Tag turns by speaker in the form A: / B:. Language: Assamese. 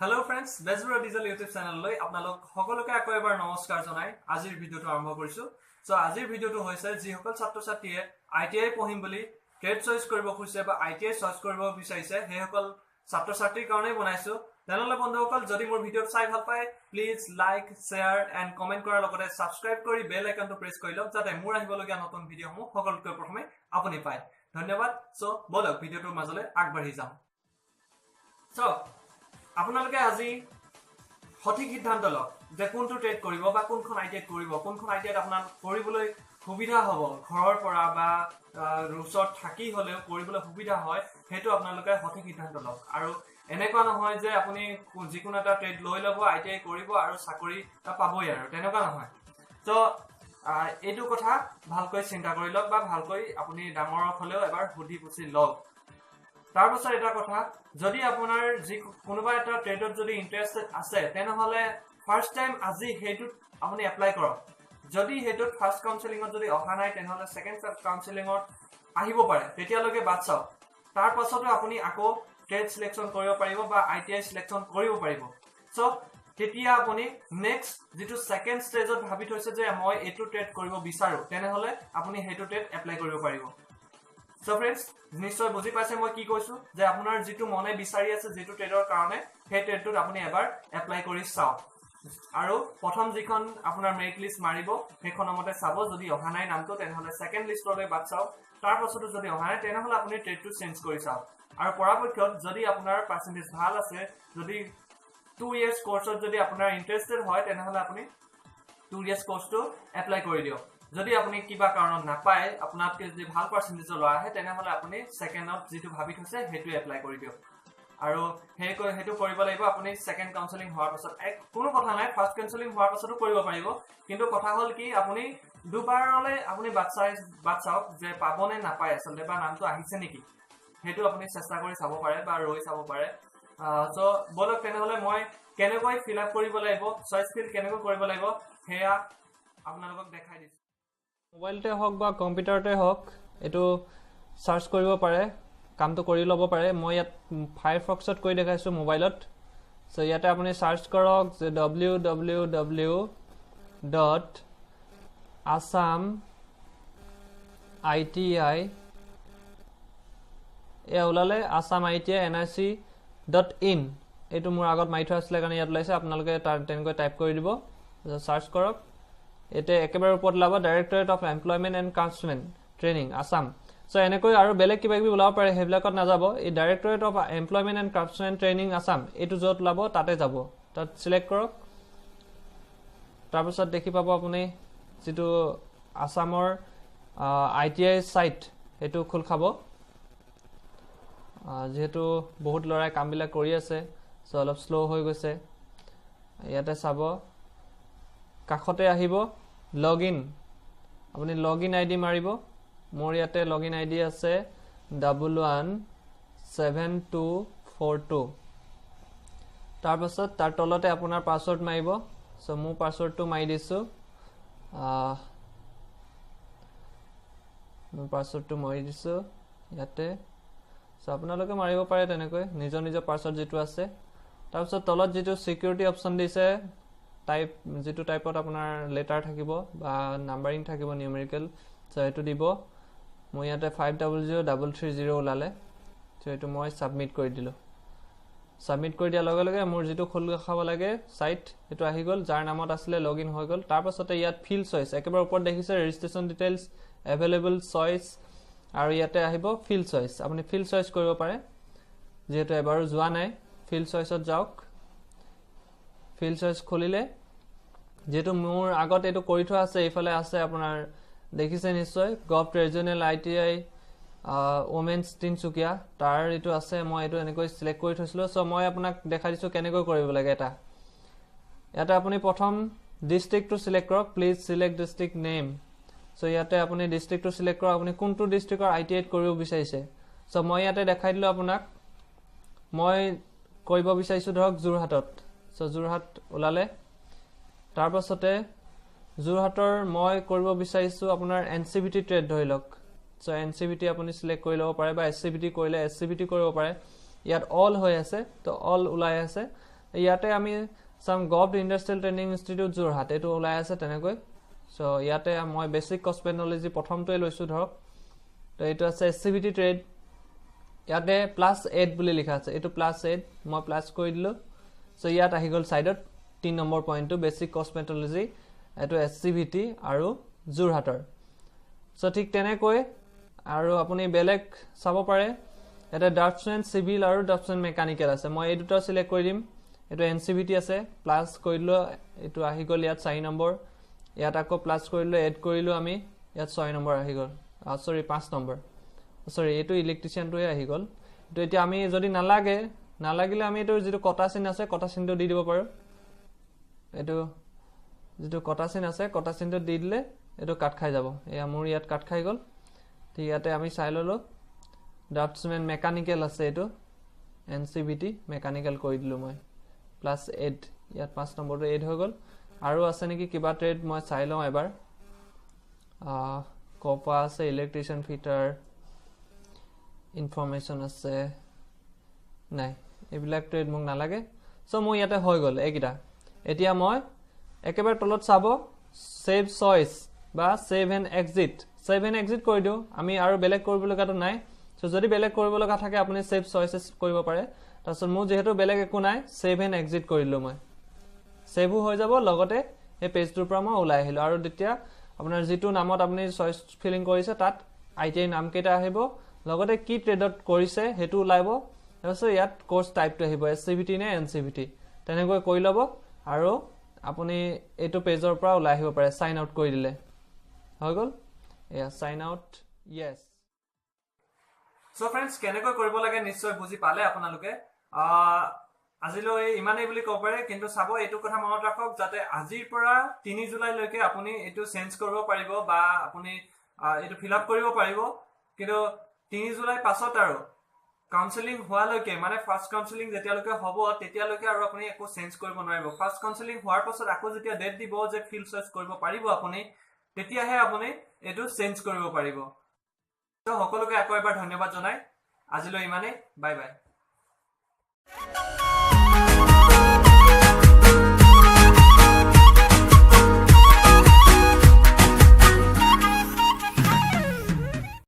A: Hello' friends, Bezbaruah digital YouTube চেনেললৈ আপোনালোক সকলোকে আকৌ এবাৰ নমস্কাৰ জনাই আজিৰ ভিডিঅ'টো আৰম্ভ কৰিছোঁ। চ' আজিৰ ভিডিঅ'টো হৈছে যিসকল ছাত্ৰ ছাত্ৰীয়ে আইটিআই পঢ়িম বুলি ট্ৰেড চইচ কৰিব খুজিছে বা আইটিআই চইচ কৰিব বিচাৰিছে, সেইসকল ছাত্ৰ ছাত্ৰীৰ কাৰণেই বনাইছোঁ। তেনেহ'লে বন্ধুসকল, যদি মোৰ ভিডিঅ'টো চাই ভাল পায়, please like, share and comment কৰাৰ লগতে ছাবস্ক্ৰাইব কৰি বেল আইকনটো প্ৰেছ কৰি লওক, যাতে মোৰ আহিবলগীয়া নতুন ভিডিঅ'সমূহ সকলোতকৈ প্ৰথমে আপুনি পায়। ধন্যবাদ। চ' ব'লক, ভিডিঅ'টোৰ মাজলৈ আগবাঢ়ি যাওঁ। চাওক, আপোনালোকে আজি সঠিক সিদ্ধান্ত লওক যে কোনটো ট্ৰেড কৰিব বা কোনখন আইটিআইত কৰিব, কোনখন আইটিআইত আপোনাৰ কৰিবলৈ সুবিধা হ'ব, ঘৰৰ পৰা বা ওচৰত থাকি হ'লেও কৰিবলৈ সুবিধা হয়, সেইটো আপোনালোকে সঠিক সিদ্ধান্ত লওক। আৰু এনেকুৱা নহয় যে আপুনি যিকোনো এটা ট্ৰেড লৈ ল'ব, আইটিআই কৰিব আৰু চাকৰি এটা পাবই আৰু, তেনেকুৱা নহয়। চ' এইটো কথা ভালকৈ চিন্তা কৰি লওক বা ভালকৈ আপুনি ডাঙৰক হ'লেও এবাৰ সুধি পুছি লওক। তাৰপাছত এটা কথা, যদি আপোনাৰ যি কোনোবা এটা ট্ৰেডত যদি ইণ্টাৰেষ্ট আছে, তেনেহ'লে ফাৰ্ষ্ট টাইম আজি সেইটোত আপুনি এপ্লাই কৰক। যদি সেইটোত ফাৰ্ষ্ট কাউন্সিলিঙত যদি অহা নাই, তেনেহ'লে ছেকেণ্ড কাউন্সিলিঙত আহিব পাৰে, তেতিয়ালৈকে বাট চাওক। তাৰ পাছতো আপুনি আকৌ ট্ৰেড চিলেকশ্যন কৰিব পাৰিব বা আইটিআই চিলেকশ্যন কৰিব পাৰিব। চ' তেতিয়া আপুনি নেক্সট যিটো ছেকেণ্ড ষ্টেজত ভাবি থৈছে যে মই এইটো ট্ৰেড কৰিব বিচাৰো, তেনেহ'লে আপুনি সেইটো ট্ৰেড এপ্লাই কৰিব পাৰিব। চ' ফ্ৰেণ্ডছ, নিশ্চয় বুজি পাইছে মই কি কৈছো, যে আপোনাৰ যিটো মনে বিচাৰি আছে যিটো ট্ৰেডৰ কাৰণে, সেই ট্ৰেডটোত আপুনি এবাৰ এপ্লাই কৰি চাওক। আৰু প্ৰথম যিখন আপোনাৰ মেৰিট লিষ্ট মাৰিব, সেইখনৰ মতে চাব। যদি অহা নাই নামটো, তেনেহ'লে ছেকেণ্ড লিষ্টলৈ বাট চাওক। তাৰ পাছতো যদি অহা নাই, তেনেহ'লে আপুনি ট্ৰেডটো চেঞ্জ কৰি চাওক। আৰু পৰাপক্ষত যদি আপোনাৰ পাৰ্চেণ্টেজ ভাল আছে, যদি 2 ইয়েৰ্ছ কৰ্চত যদি আপোনাৰ ইণ্টাৰেষ্টেড হয়, তেনেহ'লে আপুনি 2 ইয়েৰ্ছ কৰ্চটো এপ্লাই কৰি দিয়ক। যদি আপুনি কিবা কাৰণত নাপায়, আপোনাতকৈ যদি ভাল পাৰ্চেণ্টেজৰ ল'ৰা আহে, তেনেহ'লে আপুনি ছেকেণ্ডত যিটো ভাবি থৈছে, সেইটোৱে এপ্লাই কৰি দিয়ক। আৰু সেইটো কৰিব লাগিব আপুনি ছেকেণ্ড কাউন্সেলিং হোৱাৰ পাছত। এক কোনো কথা নাই, ফাৰ্ষ্ট কাউন্সেলিং হোৱাৰ পাছতো কৰিব পাৰিব। কিন্তু কথা হ'ল কি, আপুনি দুবাৰলৈ আপুনি বাট চাওক যে পাব নে নাপায় আচলতে, বা নামটো আহিছে নেকি, সেইটো আপুনি চেষ্টা কৰি চাব পাৰে বা ৰৈ চাব পাৰে। চ' ব'লক তেনেহ'লে, মই কেনেকৈ ফিল আপ কৰিব লাগিব, চইচ ফিল কেনেকৈ কৰিব লাগিব, সেয়া আপোনালোকক দেখাই দিছোঁ।
B: মোবাইলতে হওক বা কম্পিউটাৰতে হওক, এইটো চাৰ্চ কৰিব পাৰে, কামটো কৰি ল'ব পাৰে। মই ইয়াত ফায়াৰফক্সত কৰি দেখাইছোঁ মোবাইলত। চ' ইয়াতে আপুনি চাৰ্চ কৰক যে www.assamiti। এয়া ওলালে assamitinic.in। এইটো মোৰ আগত মাৰি থোৱা আছিলে কাৰণে ইয়াত ওলাইছে। আপোনালোকে তাৰ তেনেকৈ টাইপ কৰি দিব, চাৰ্চ কৰক। এতিয়া একেবাৰে ওপৰত ওলাব Directorate of Employment and Craftsmen Training, Assam। চ' এনেকৈ আৰু বেলেগ কিবা কিবি ওলাব পাৰে, সেইবিলাকত নাযাব। এই Directorate of Employment and Craftsmen Training, Assam, এইটো য'ত ওলাব তাতে যাব। তাত চিলেক্ট কৰক। তাৰপিছত দেখি পাব আপুনি যিটো আছামৰ আইটিআই ছাইট, সেইটো খোল খাব। যিহেতু বহুত ল'ৰাই কামবিলাক কৰি আছে, চ' অলপ শ্ল' হৈ গৈছে। ইয়াতে চাব, কাষতে আহিব লগ ইন। আপুনি লগ ইন আইডি মাৰিব। মোৰ ইয়াতে লগ ইন আইডি আছে 117242। তাৰপাছত তাৰ তলতে আপোনাৰ পাছৱৰ্ড মাৰিব। চ' মোৰ পাছৱৰ্ডটো মাৰি দিছোঁ। মোৰ পাছৱৰ্ডটো মাৰি দিছোঁ ইয়াতে। চ' আপোনালোকে মাৰিব পাৰে তেনেকৈ নিজৰ নিজৰ পাছৱৰ্ড যিটো আছে। তাৰপিছত তলত যিটো ছিকিউৰিটি অপশ্যন দিছে, টাইপ যিটো টাইপত আপোনাৰ লেটাৰ থাকিব বা নাম্বাৰিং থাকিব, নিউমেৰিকেল, চ' সেইটো দিব। মোৰ ইয়াতে 500330 ওলালে। চ' এইটো মই ছাবমিট কৰি দিলোঁ। ছাবমিট কৰি দিয়াৰ লগে লগে মোৰ যিটো খোল খাব লাগে ছাইট, সেইটো আহি গ'ল। যাৰ নামত আছিলে, লগ ইন হৈ গ'ল। তাৰপাছতে ইয়াত ফিল চইচ, একেবাৰে ওপৰত দেখিছে ৰেজিষ্ট্ৰেশ্যন ডিটেইলছ, এভেইলেবল চইচ আৰু ইয়াতে আহিব ফিল চইচ। আপুনি ফিল চইচ কৰিব পাৰে। যিহেতু এবাৰো যোৱা নাই, ফিল চইচত যাওক। ফিল চইচ খুলিলে, যিহেতু মোৰ আগত এইটো কৰি থোৱা আছে, এইফালে আছে আপোনাৰ, দেখিছে নিশ্চয়, gov regional ITI women's Tinsukia, তাৰ এইটো আছে। মই এইটো এনেকৈ চিলেক্ট কৰি থৈছিলোঁ। চ' মই আপোনাক দেখাই দিছোঁ কেনেকৈ কৰিব লাগে এটা। ইয়াতে আপুনি প্ৰথম ডিষ্ট্ৰিক্টটো চিলেক্ট কৰক। Please select district name। চ' ইয়াতে আপুনি ডিষ্ট্ৰিক্টটো চিলেক্ট কৰক, আপুনি কোনটো ডিষ্ট্ৰিক্টৰ আইটিআইত কৰিব বিচাৰিছে। চ' মই ইয়াতে দেখাই দিলোঁ আপোনাক, মই কৰিব বিচাৰিছোঁ ধৰক যোৰহাটত। চ' যোৰহাট ওলালে। তাৰপাছতে যোৰহাটৰ মই কৰিব বিচাৰিছোঁ আপোনাৰ এনচিভিটি ট্ৰেড ধৰি লওক। চ' এনচিভিটি আপুনি চিলেক্ট কৰি ল'ব পাৰে বা এছচিভিটি কৰিলে এছচিভিটি কৰিব পাৰে। ইয়াত অল হৈ আছে, তো অল ওলাই আছে। ইয়াতে আমি চাম govt industrial training institute Jorhat, এইটো ওলাই আছে তেনেকৈ। চ' ইয়াতে মই বেচিক কচমেটলজি প্ৰথমটোৱে লৈছোঁ ধৰক। তো এইটো আছে S C V T trade, ইয়াতে +8 বুলি লিখা আছে, এইটো +8 মই প্লাছ কৰি দিলোঁ। চ' ইয়াত আহি গ'ল ছাইডত 3 নম্বৰ পইণ্টটো বেচিক কচমেটলজি, এইটো এছ চি ভি টি আৰু যোৰহাটৰ। চ' ঠিক তেনেকৈ আৰু আপুনি বেলেগ চাব পাৰে। ইয়াতে ড্ৰাফ্টছমেন চিভিল আৰু ড্ৰাফ্টছমেন মেকানিকেল আছে, মই এই দুটা চিলেক্ট কৰি দিম। এইটো এন চি ভি টি আছে, প্লাছ কৰি দিলোঁ, এইটো আহি গ'ল ইয়াত 4 নম্বৰ। ইয়াত আকৌ প্লাছ কৰিলোঁ, এড কৰিলোঁ আমি, ইয়াত 6 নম্বৰ আহি গ'ল, চৰি 5 নম্বৰ, চৰি এইটো ইলেক্ট্ৰিচিয়ানটোৱে আহি গ'ল। এইটো এতিয়া আমি যদি নালাগে, নালাগিলে আমি এইটো যিটো কটা চিন আছে কটা চিনটো দি দিব পাৰোঁ। এইটো যিটো কটা চিন আছে কটা চিনটো দি দিলে এইটো কাট খাই যাব। এয়া মোৰ ইয়াত কাট খাই গ'ল। ঠিক ইয়াতে আমি চাই ল'লোঁ ড্ৰাফ্টছমেন মেকানিকেল আছে, এইটো N C V T mechanical কৰি দিলোঁ মই, +8, ইয়াত 5 নম্বৰটো এড হৈ গ'ল। আৰু আছে নেকি কিবা ট্ৰেড, মই চাই লওঁ এবাৰ। কপা আছে, ইলেক্ট্ৰিচিয়ান ফিটাৰ ইনফৰ্মেশ্যন আছে, নাই এইবিলাক ট্ৰেড মোক নালাগে। চ' মোৰ ইয়াতে হৈ গ'ল এইকেইটা। এতিয়া মই একেবাৰে তলত চাব ছেভ চইচ বা save and exit, save and exit কৰি দিওঁ আমি, আৰু বেলেগ কৰিব লগাটো নাই। চ' যদি বেলেগ কৰিব লগা থাকে আপুনি ছেভ চইচেছ কৰিব পাৰে। তাৰপিছত মোৰ যিহেতু বেলেগ একো নাই, ছেভ এণ্ড এক্সিট কৰি দিলোঁ মই, ছেভো হৈ যাব, লগতে সেই পেজটোৰ পৰা মই ওলাই আহিলোঁ। আৰু তেতিয়া আপোনাৰ যিটো নামত আপুনি চইচ ফিলিং কৰিছে তাত I T I নামকেইটা আহিব, লগতে কি ট্ৰেডত কৰিছে সেইটো ওলাব। তাৰপিছত ইয়াত কৰ্চ টাইপটো আহিব, এছ চি ভি টি নে এন চি ভি টি, তেনেকৈ কৰি ল'ব। আৰু আপুনি এইটো পেজৰ পৰা ওলাই আহিব পাৰে, চাইন আউট কৰি দিলে হৈ গ'ল। এয়া চাইন আউট, য়েছ।
A: চ' ফ্ৰেণ্ডছ, কেনেকৈ কৰিব লাগে নিশ্চয় বুজি পালে আপোনালোকে। আজিলৈ ইমানেই বুলি ক'ব পাৰে, কিন্তু চাব এইটো কথা মনত ৰাখক যাতে আজিৰ পৰা 3 জুলাইলৈকে আপুনি এইটো চেঞ্জ কৰিব পাৰিব বা আপুনি এইটো ফিল আপ কৰিব পাৰিব। কিন্তু 3 জুলাই পাছত আৰু কাউন্সেলিং হোৱালৈকে, মানে ফাৰ্ষ্ট কাউন্সেলিং যেতিয়ালৈকে হ'ব তেতিয়ালৈকে আৰু আপুনি একো চেঞ্জ কৰিব নোৱাৰিব। ফাৰ্ষ্ট কাউন্সেলিং হোৱাৰ পাছত আকৌ যেতিয়া ডেট দিব যে ফিল চইচ কৰিব পাৰিব আপুনি, তেতিয়াহে আপুনি এইটো চেঞ্জ কৰিব পাৰিব। সকলোকে আকৌ এবাৰ ধন্যবাদ জনাই আজিলৈ ইমানেই, বাই বাই।